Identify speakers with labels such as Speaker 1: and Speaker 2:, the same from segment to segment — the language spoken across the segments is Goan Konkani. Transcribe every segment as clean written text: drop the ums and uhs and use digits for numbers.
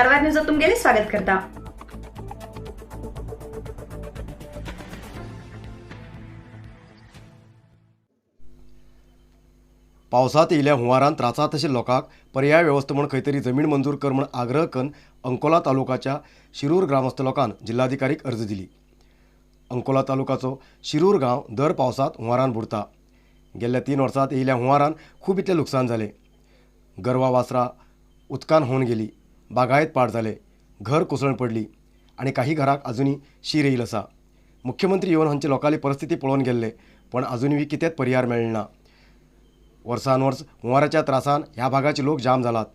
Speaker 1: कारवार न्यूजात तुमगेले स्वागत करता.
Speaker 2: पावसात येयल्या हुंवारान त्रासांत आशिल्ल्या लोकांक पर्याय वेवस्था म्हूण खंय तरी जमीन मंजूर कर म्हूण आग्रह करून अंकोला तालुकाच्या शिरूर ग्रामस्थ लोकान जिल्हाधिकारीक अर्ज दिली. अंकोला तालुकाचो शिरूर गांव दर पावसात हुंवारान बुडता. गेल्ल्या 3 वर्सांत येयल्या हुंवारान खूब इतलें लुकसाण जालें. गरवा वासरां उदकान होवन गेली, बागायत पाड जाले, घर कोसळून पडली आनी काही घराक अजुनूय शीर येयल आसा. मुख्यमंत्री येवन हांचे लोकांली परिस्थिती पळोवन गेल्ले, पण अजुनूय कितेंच पर्याय मेळना. वर्सान वर्स हुंवाराच्या त्रासान ह्या भागाचे लोक जाम जालात.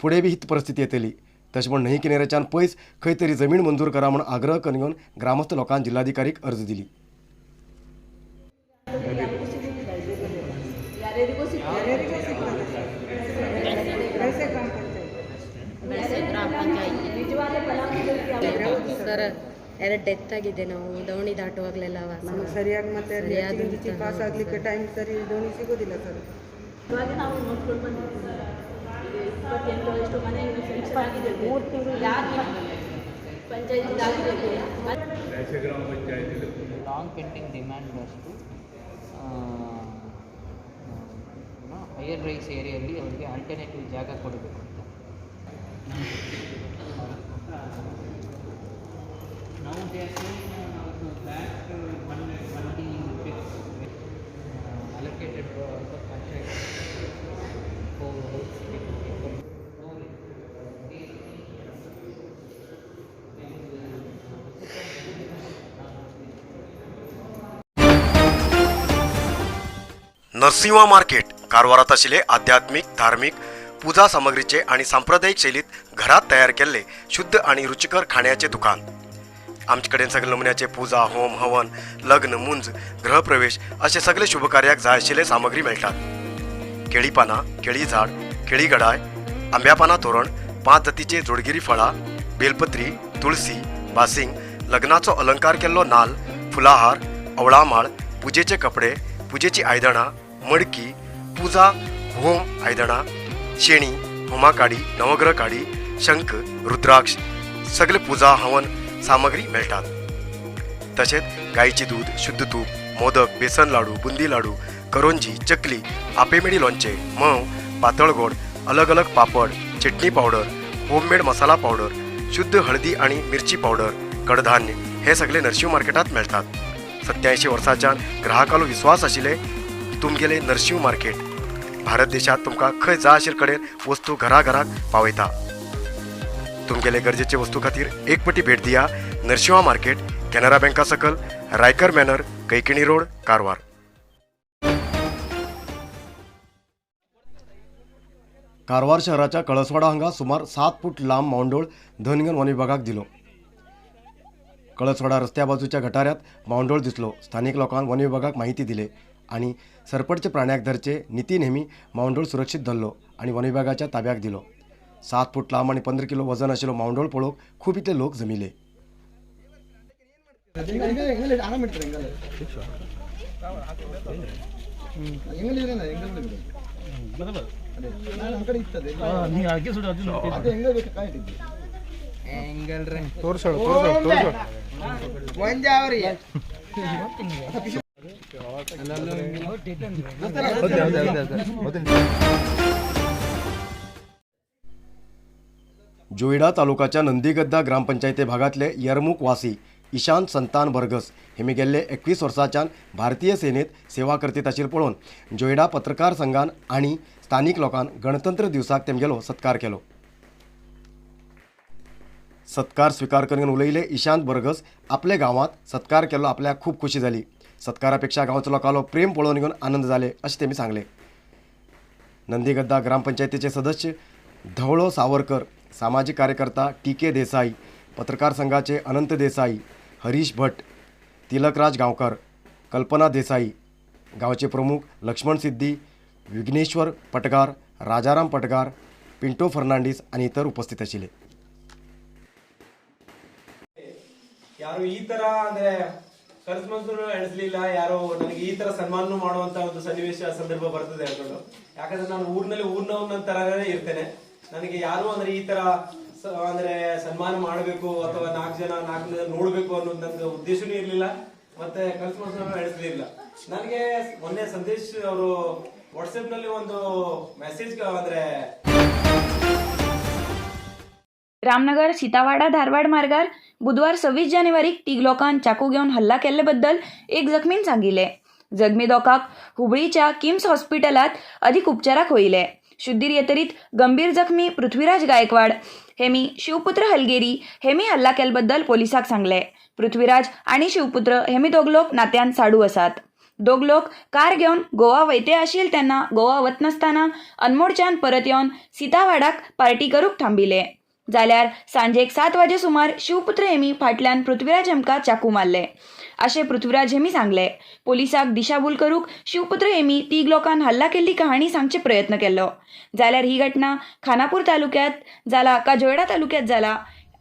Speaker 2: फुडें बी हीच परिस्थिती येतली. तशें म्हूण न्हंय किनाऱ्याच्यान पयस खंय तरी जमीन मंजूर करा म्हूण आग्रह करून घेवन ग्रामस्थ लोकांक जिल्हाधिकारीक अर्ज दिली.
Speaker 3: ಸರ್, ಎರಡು ಡೆತ್ ಆಗಿದೆ. ನಾವು ದೋಣಿ ದಾಟುವಾಗಲೆಲ್ಲ
Speaker 4: ನಮಗೆ ಸರಿಯಾಗಿ ಮತ್ತೆ ಅಲ್ಲಿ ಪಾಸ್ ಆಗಲಿಕ್ಕೆ ಟೈಮ್ ಸರಿ ದೋಣಿ ಸಿಗೋದಿಲ್ಲ ಸರ್.
Speaker 5: ಇವಾಗ ನಾವು ನೋಡ್ಕೊಂಡು ಬಂದಿದ್ದೀವಿ ಸರ್. 28 ಎಷ್ಟು ಮನೆ ಆಗಿದೆ, 3 ತಿಂಗಳು ಯಾಕೆ ಪಂಚಾಯತ್ ಆಗಿದೆ.
Speaker 6: ಲಾಂಗ್ ಪೆಂಡಿಂಗ್ ಡಿಮ್ಯಾಂಡ್ ಅಷ್ಟು ಹೈಯರ್ ರೈಸ್ ಏರಿಯಲ್ಲಿ ಅವರಿಗೆ ಆಲ್ಟರ್ನೇಟಿವ್ ಜಾಗ ಕೊಡಬೇಕು ಅಂತ. ನಾವು they are saying back 1 allocated panchayat for
Speaker 2: Narasimha market कारवारात आशिल्ले आध्यात्मिक धार्मिक पूजा सामग्रीचे आणि सांप्रदायिक शैलीत घरात तयार केल्ले शुद्ध आणि रुचिकर खाण्याचे दुकान. आमचे कडेन सगळे नमुन्याचे पूजा, होम, हवन, लग्न, मुंज, गृहप्रवेश असे सगळे शुभकार्याक जाय आशिल्ले सामग्री मेळटात. केळी पानां, केळी झाड, केळी गडाय, आंब्या पानां तोरण, 5 जातीचे जोडगिरी फळां, बेलपत्री, तुळसी, बासिंग, लग्नाचो अलंकार केल्लो नाल, फुलाहार, अवळामाळ, पुजेचे कपडे, पुजेची आयदणां, मडकी, पूजा होम आयदणां, शेणी, होमा काडी, नवग्रह काडी, शंख, रुद्राक्ष सगळे पूजा हवन सामग्री मेळटात. तशेंच गायचे दूध, शुद्ध तूप, मोदक, बेसन लाडू, बुंदी लाडू, करोंजी, चकली, आपेमेडी लोणचें, म्होंव, पातळ गोड, अलग अलग पापड, चटणी पावडर, होममेड मसाला पावडर, शुद्ध हळदी आणि मिरची पावडर, कडधान्य हे सगळे नरशिंव मार्केटात मेळटात. 87 वर्सांच्यान ग्राहकालो विश्वास आशिल्ले तुमगेले नरशिंव मार्केट भारत देशात तुमकां खंय जाय आशिल्ले कडेन वस्तू घराघराक पावयता. तुमगेले गरजेचे वस्तू खातीर एक पटी भेट दिया नरशिंवा मार्केट, कॅनरा बँका सकल, रायकर मॅनर, कैकिणी रोड, कारवार. कारवार शहराच्या कळसवाडा हांगा सुमार 7 फूट लांब मावंडोळ धनगन वन विभागाक दिलो. कळसवाडा रस्त्या बाजूच्या गटाऱ्यात मावंडोळ दिसलो. स्थानिक लोकांक वन विभागाक माहिती दिले आणि सरपटचे प्राण्याक धरचे नीती नेहमी मावंडोळ सुरक्षित धरलो आणि वन विभागाच्या ताब्याक दिलो. 7 फूट लांब आणि 15 किलो वजन आशिल्लो मावंडोळ पळोवंक खूब इतले लोक जमिले. जोयडा तालुकाच्या नंदीगद्दा ग्रामपंचायती भागातले यरमुक वासी ईशान संतान बर्गस हे गेल्ले 21 वर्सांच्यान भारतीय सेनेत सेवा करतीत आशिल्ले पळोवन जोयडा पत्रकार संघान आनी स्थानिक लोकान गणतंत्र दिवसाक तेमगेलो सत्कार केलो. सत्कार स्वीकार करून उलयले ईशांत बर्गस आपल्या गांवांत सत्कार केलो आपल्याक खूब खुशी जाली. सत्कारापेक्षा गांवचो लोकांलो प्रेम पळोवन घेवन आनंद जाले अशें तेमी सांगलें. नंदीगद्दा ग्रामपंचायतीचे सदस्य धवळो सावरकर, सामाजिक कार्यकर्ता टी के देसाई, पत्रकार संघाचे अनंत देसाई, हरीश भट्ट, तिलकराज गांवकर, कल्पना देसाई, गांवचे प्रमुख लक्ष्मण सिद्धी, विघ्नेश्वर पटगार, राजाराम पटगार, पिंटो फर्नांडीस आनी इतर उपस्थित आशिल्ले.
Speaker 7: ಯಾರು ಈ ತರ ಅಂದ್ರೆ ಕನಸು ಎಣಿಸ್ಲಿಲ್ಲ, ಯಾರೋ ನನಗೆ ಈ ತರ ಸನ್ಮಾನ ಮಾಡುವಂತ ಒಂದು ಸನ್ನಿವೇಶ ಸಂದರ್ಭ ಬರ್ತದೆ ಅನ್ಕೊಂಡು. ಯಾಕಂದ್ರೆ ನಾನು ಊರಿನಲ್ಲಿ ಊರಿನವನ ತರನೇ ಇರ್ತೇನೆ. ನನಗೆ ಯಾರು ಅಂದ್ರೆ ಈ ತರ ಅಂದ್ರೆ ಸನ್ಮಾನ ಮಾಡಬೇಕು ಅಥವಾ 4 ಜನ ನೋಡ್ಬೇಕು ಅನ್ನೋದು ನನ್ನ ಉದ್ದೇಶನೂ ಇರ್ಲಿಲ್ಲ, ಮತ್ತೆ ಕಲ್ಪನೆ ನಡೆಸಲಿಲ್ಲ. ನನಗೆ ಮೊನ್ನೆ ಸಂದೇಶ್ ಅವರು ವಾಟ್ಸ್ಆಪ್ ನಲ್ಲಿ ಒಂದು ಮೆಸೇಜ್ ಅಂದ್ರೆ
Speaker 1: रामनगर सीतावाडा धारवाड मार्गार बुधवार 26 जानेवारीक तीग लोकांक चाकू घेवन हल्ला केल्ले बद्दल एक जखमीन सांगिल्लें. जखमी दोकाक हुबळीच्या किम्स हॉस्पिटलांत अदीक उपचाराक होयले. शुद्धीर येतरीत गंभीर जखमी पृथ्वीराज गायकवाड हेमी शिवपुत्र हलगेरी हेमी हल्ला केल्ले बद्दल पोलिसाक सांगले. पृथ्वीराज आनी शिवपुत्र हेमी दोग लोक नात्यान साडू आसात. दोग लोक कार घेवन गोवा वयते आशिल्ले तेन्ना गोवा वतनासतना अनमोडच्यान परत येवन सीतावाडाक पार्टी करूंक थांबिल्ले. जाल्यार सांजेक 7 वाजे सुमार शिवपुत्र हेमी फाटल्यान पृथ्वीराज हेमका चाकू मारले अशें पृथ्वीराज हेमी सांगले. पोलिसाक दिशाभूल करूंक शिवपुत्र हेमी तीग लोकांक हल्ला केल्ली कहाणी सांगचे प्रयत्न केल्लो. जाल्यार ही घटना खानापूर तालुक्यात जाला का जोयडा तालुक्यात जाला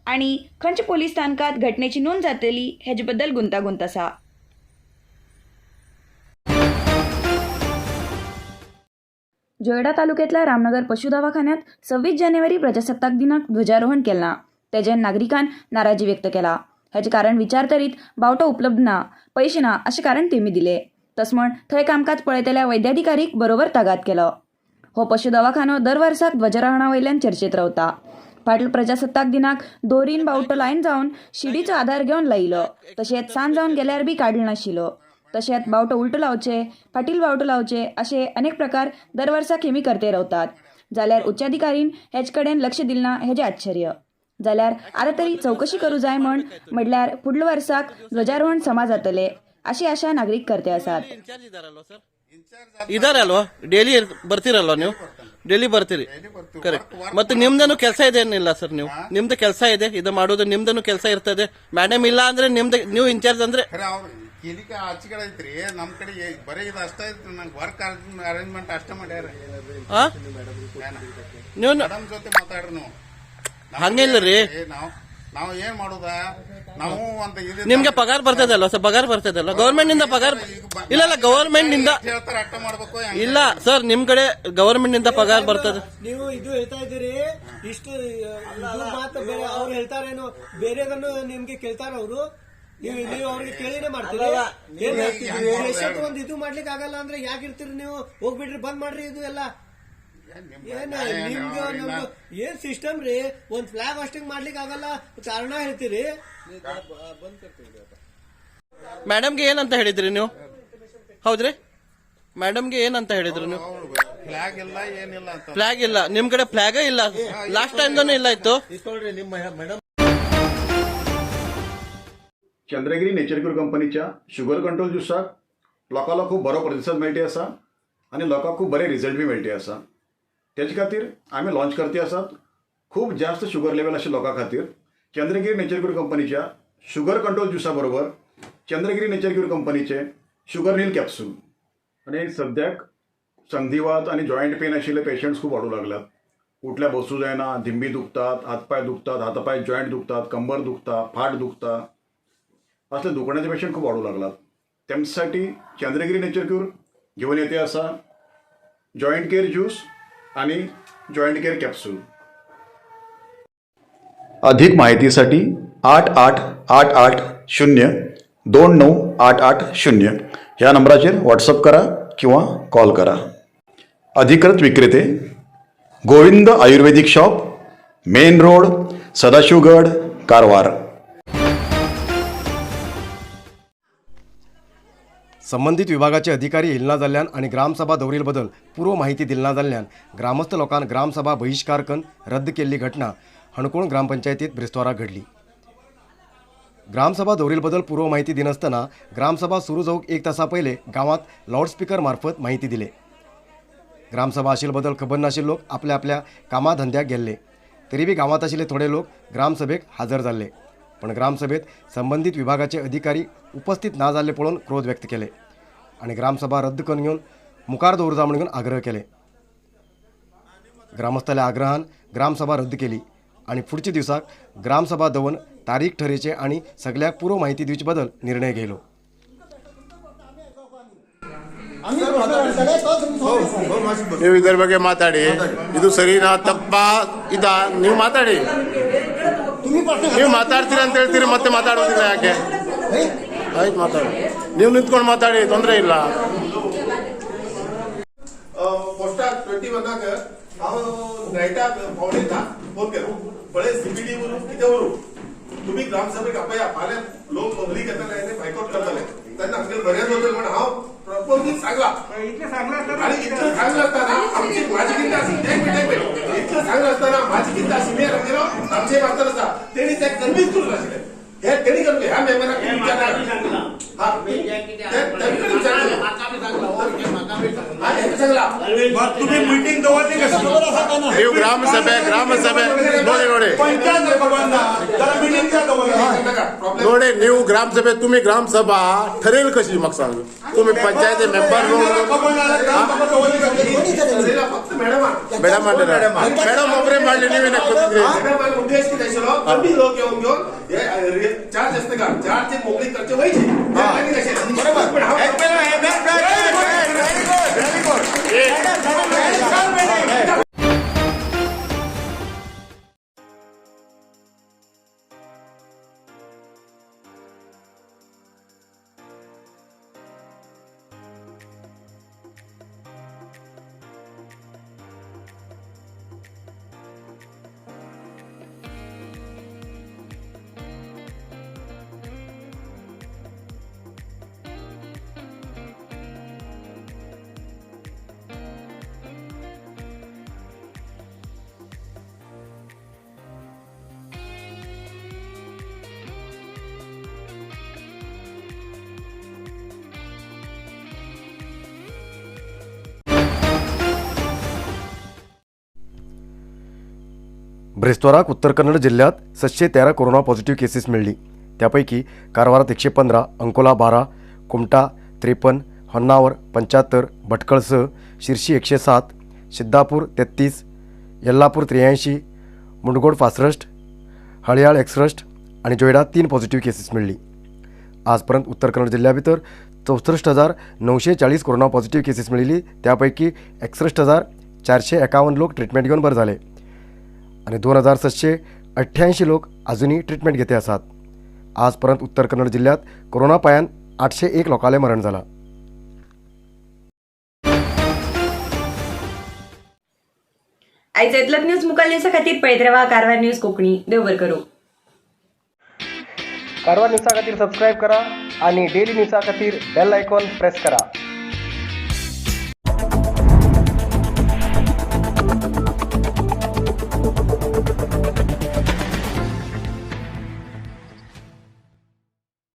Speaker 1: आनी खंयच्या पोलीस स्थानकात घटनेची नोंद जातली हेजे बद्दल गुंतागुंत आसा. जोयडा तालुक्यातल्या रामनगर पशु दवाखान्यात 26 जानेवारी प्रजासत्ताक दिनाक ध्वजारोहण केलां. तेजेर नागरिकान नाराजी व्यक्त केला. हेजें कारण विचारतरीत बावटो उपलब्ध ना, पयशे ना अशें कारण तेमी दिले. तस म्हण थंय कामकाज पळयतल्या वैद्याधिकारीक बरोबर तागात केलो. हो पशु दवाखानो दर वर्साक ध्वजारोहणा वयल्यान चर्चेत रावता. फाटल्या प्रजासत्ताक दिनाक दोरीन बावटो लायन जावन शिडीचो आदार घेवन लायलो. तशेंच सांज जावन गेल्यार बी काडलो नाशिल्लो. तशेंच बावटो उलटो लावचे, फाटील बावटो लावचे अशे अनेक प्रकार दर वर्सा खेमी करते रावतात. जाल्यार उच्चाधिकारीन हेच कडेन लक्ष दिलें ना हेजें आश्चर्य. जाल्यार आतां तरी चवकशी करूं जाय म्हण म्हणल्यार फुडल्या वर्साक ध्वजारोहण समा जातले अशी आशा नागरीक करते आसात.
Speaker 8: ಇದಾರಲ್ವಾ ಡೈಲಿ ಬರ್ತೀರಲ್ವಾ ನೀವು? ಡೈಲಿ ಬರ್ತೀರಿ, ಕರೆಕ್ಟ್. ಮತ್ತೆ ನಿಮ್ದನು ಕೆಲಸ ಇದೆ ಏನಿಲ್ಲ ಸರ್? ನೀವು ನಿಮ್ದು ಕೆಲಸ ಇದೆ, ಇದು ಮಾಡೋದು ನಿಮ್ದನು ಕೆಲಸ ಇರ್ತದೆ. ಮೇಡಮ್ ಇಲ್ಲ ಅಂದ್ರೆ ನಿಮ್ದು ನೀವು ಇನ್ಚಾರ್ಜ್ ಅಂದ್ರೆ
Speaker 9: ಕೇಲಿಕ ಆಚೆ ಕಡೆ ಐತ್ರಿ, ನಮ್ ಕಡೆ ಬರೀ ಇದು ಅಷ್ಟೇ ಐತ್ರಿ. ನಂಗೆ ವರ್ಕ್ ಅರೇಂಜ್ಮೆಂಟ್ ಅಷ್ಟೇ ಮಾಡ್ಯಾರ.
Speaker 8: ನೀವು
Speaker 9: ಮೇಡಮ್ ಜೊತೆ ಮಾತಾಡ್ರಿ ನೀವು.
Speaker 8: ಹಂಗಿಲ್ಲ ರೀ,
Speaker 9: ನಾವು ಏನ್ ಮಾಡುದ? ನಾವು ಅಂತ
Speaker 8: ನಿಮ್ಗೆ ಪಗಾರ ಬರ್ತದಲ್ವ ಸರ್? ಪಗಾರ ಬರ್ತದಲ್ಲ ಗವರ್ಮೆಂಟ್ ನಿಂದ? ಪಗಾರ ಇಲ್ಲ ಇಲ್ಲ, ಗವರ್ಮೆಂಟ್ ನಿಂದ ಇಲ್ಲ ಸರ್, ನಿಮ್ ಕಡೆ ಗವರ್ಮೆಂಟ್ ನಿಂದ ಪಗಾರ ಬರ್ತದೆ.
Speaker 10: ನೀವು ಇದು ಹೇಳ್ತಾ ಇದ್ದೀರಿ ಇಷ್ಟು ಮಾತು ಬೇರೆ ಅವ್ರು ಹೇಳ್ತಾರೇನು ಬೇರೆದನ್ನು ನಿಮ್ಗೆ ಕೇಳ್ತಾರ ಅವರು? ನೀವು ಅವ್ರಿಗೆ ಕೇಳಿನೇ ಮಾಡ್ತೀರಿ. ದೇಶಕ್ಕೆ ಒಂದು ಇದು ಮಾಡ್ಲಿಕ್ಕೆ ಆಗಲ್ಲ ಅಂದ್ರೆ ಯಾಕೆ ಇರ್ತೀರಿ ನೀವು? ಹೋಗ್ಬಿಡ್ರಿ, ಬಂದ್ ಮಾಡ್ರಿ ಇದು ಎಲ್ಲ. ಏನ್ ನಿಮ್ದು ನಮ್ದು ಏನ್ ಸಿಸ್ಟಮ್ ರೀ? ಒಂದ್ ಫ್ಲಾಗ್ ಹಾಸ್ಟಿಂಗ್ ಮಾಡ್ಲಿಕ್ಕೆ ಆಗಲ್ಲ ಕಾರಣ ಹೇಳ್ತೀರಿ.
Speaker 8: ಮೇಡಮ್ಗೆ ಏನಂತ ಹೇಳಿದ್ರಿ ನೀವು? ಹೌದ್ರಿ, ಮೇಡಮ್ಗೆ ಏನಂತ ಹೇಳಿದ್ರಿ ನೀವು?
Speaker 9: ಫ್ಲಾಗ್ ಇಲ್ಲ ಏನಿಲ್ಲ ಅಂತ.
Speaker 8: ಫ್ಲಾಗ್ ಇಲ್ಲ ನಿಮ್ ಕಡೆ, ಫ್ಲಾಗ್ ಇಲ್ಲ. ಲಾಸ್ಟ್ ಟೈಮ್ ಇಲ್ಲ ಇತ್ತು.
Speaker 11: चंद्रगिरी नेचर क्यूर कंपनीच्या शुगर कंट्रोल ज्युसाक लोकांलो खूब बरो प्रतिसाद मेळटी आसा आनी लोकांक खूब बरे रिजल्ट बी मेळटी आसा. तेजे खातीर आमी लॉन्च करते आसात खूब जास्त शुगर लेवल आशिल्ल्या लोकां खातीर चंद्रगिरी नेचर क्यूर कंपनीच्या शुगर कंट्रोल ज्युसा बरोबर चंद्रगिरी नेचर क्यूर कंपनीचे शुगर नील कॅप्सूल. आनी सद्याक संधिवात आनी जॉयंट पेन आशिल्ले पेशंट्स खूब वाडूं लागल्यात. उठल्या बसूं जायना, धिंबी दुखतात, हातपांय दुखतात, हातापांय जॉयंट दुखतात, कंबर दुखता, फाट दुखता, असले दुखण्याचे पेशंट खूब वाडूं लागलात. तेमसाठी चंद्रगिरी नेचर क्यूर घेवन येते आसा जॉयंट केअर ज्यूस आणि जॉयंट केअर कॅप्सूल. अधिक माहितीसाठी 8 8 8 8 0 2 9 8 8 0 ह्या नंबराचेर व्हॉट्सअप करा किंवा कॉल करा. अधिकृत विक्रेते Govind Ayurvedic shop, main road, Sadashivgad, Karwar.
Speaker 2: संबंधित विभागाचे अधिकारी येयले ना जाल्ल्यान आनी ग्रामसभा दवरिल्ले बदल पूर्व माहिती दिली ना जाल्ल्यान ग्रामस्थ लोकान ग्रामसभा बहिश्कार करून रद्द केल्ली घटना हणकोण ग्रामपंचायतीत ब्रेस्तावरा घडली. ग्रामसभा दवरिल्ले बदल पूर्व माहिती दिनासतना ग्रामसभा सुरू जावंक 1 तासा पयले गांवांत लावडस्पीकर मार्फत माहिती दिले. ग्रामसभा आशिल्ले बदल खबर नाशिल्ले लोक आपल्या आपल्या कामा धंद्याक गेल्ले, तरी बी गांवांत आशिल्ले थोडे लोक ग्रामसभेक हाजर जाल्ले. पण ग्रामसभेत संबंधित विभागाचे अधिकारी उपस्थित ना जाल्ले पळोवन क्रोध व्यक्त केले आनी ग्रामसभा रद्द करून घेवन मुखार दवरता म्हूण घेवन आग्रह केले. ग्रामस्थाल्या आग्रहान ग्रामसभा रद्द केली आनी फुडच्या दिवसाक ग्रामसभा दवरून तारीख ठरयचे आनी सगळ्याक पुरो माहिती दिवचे बदल निर्णय घेयलो.
Speaker 9: ನೀವು ಇದರ ಬಗ್ಗೆ ಮಾತಾಡಿ, ಇದು ಸರಿನಾ ತಪ್ಪಾ ಇದ ನೀವು ಮಾತಾಡಿ. ನೀವು ಮಾತಾಡ್ತೀರಾ ಅಂತ ಹೇಳ್ತೀರಿ, ಮತ್ತೆ ಮಾತಾಡೋದಿಲ್ಲ ಯಾಕೆ? ಆಯ್ತು, ಮಾತಾಡಿ, ನೀವು ನಿಂತ್ಕೊಂಡು ಮಾತಾಡಿ, ತೊಂದರೆ ಇಲ್ಲ.
Speaker 12: पोस्टाक 21 हांव नायटाक 9:45 फोन केलो, पळय सीबीडी वरून कितें वरून तुम्ही ग्रामसभेक आपया, फाल्यां लोक पब्लीक येतले आनी बायकॉट करतले तेन्ना आमगेले बरें जातलें म्हण हांव प्रपोजली सांगला. आनी इतलें सांगलें आसतना आमची म्हाजी कितें आसा, एक मिनट, इतलें सांगलें आसतना म्हाजी कितें आशिल्ली आमगेलो आमचे मास्तर आसा तेणी ते कन्वीन्स करूंक नाशिल्लें. हे तेणी करून ह्या मेंबराक विचारला,
Speaker 13: तुम्ही मीटिंग दवरली कशी?
Speaker 9: ನೀವು ಗ್ರಾಮಸಭೆ ಗ್ರಾಮಸಭೆ ನೋಡಿ ನೋಡಿ ನೋಡಿ ನೀವು ग्रामसभे तुम्ही ग्रामसभा ठरेल कशी म्हाका सांग? तुम्ही पंचायती मेंबर मॅडम मॅडम ಒಬ್ಬರೇ ಮಾಡಲಿ, ನೀವೇನ
Speaker 12: उद्देश कितें आशिल्लो, कमी लोक येवन घेवन चार्ज आसता का चार्ज मोकळी करचे वयचे.
Speaker 2: ब्रेस्ताराक उत्तर कन्नड जिल्ह्यात 713 कोरोना पॉझिटिव्ह केसेस मेळ्ळी. त्यापैकी कारवारात 115, अंकोला 12, कुमटा 53, होन्नावर 75, भटकळ 6, शिरशी 107, सिद्धापूर 33, येल्लापूर 83, मुंडगोड 65, हळयाळ 61 आणि जोयडा 3 पॉझिटिव्ह केसेस मेळ्ळी. आजपर्यंत उत्तर कन्नड जिल्ह्या भितर 64,940 कोरोना पॉझिटिव्ह केसेस मेळिल्ली. त्यापैकी 61,451 लोक ट्रिटमेंट घेवन बरे जाले आणि 2,788 लोक अजूनही ट्रिटमेंट घेते आसात. आजपर्यंत उत्तर कन्नड जिल्ह्यात कोरोना पायान 801 लोकांले मरण झाला.
Speaker 1: आयज इतलोच न्यूज मुखार न्यूजा खातीर पळयत रावा कारवार न्यूज कोंकणी. देव बरें करूं.
Speaker 14: कारवार न्यूजा खातीर सबस्क्रायब करा आणि डेली न्यूजा खातीर बेल आयकॉन प्रेस करा.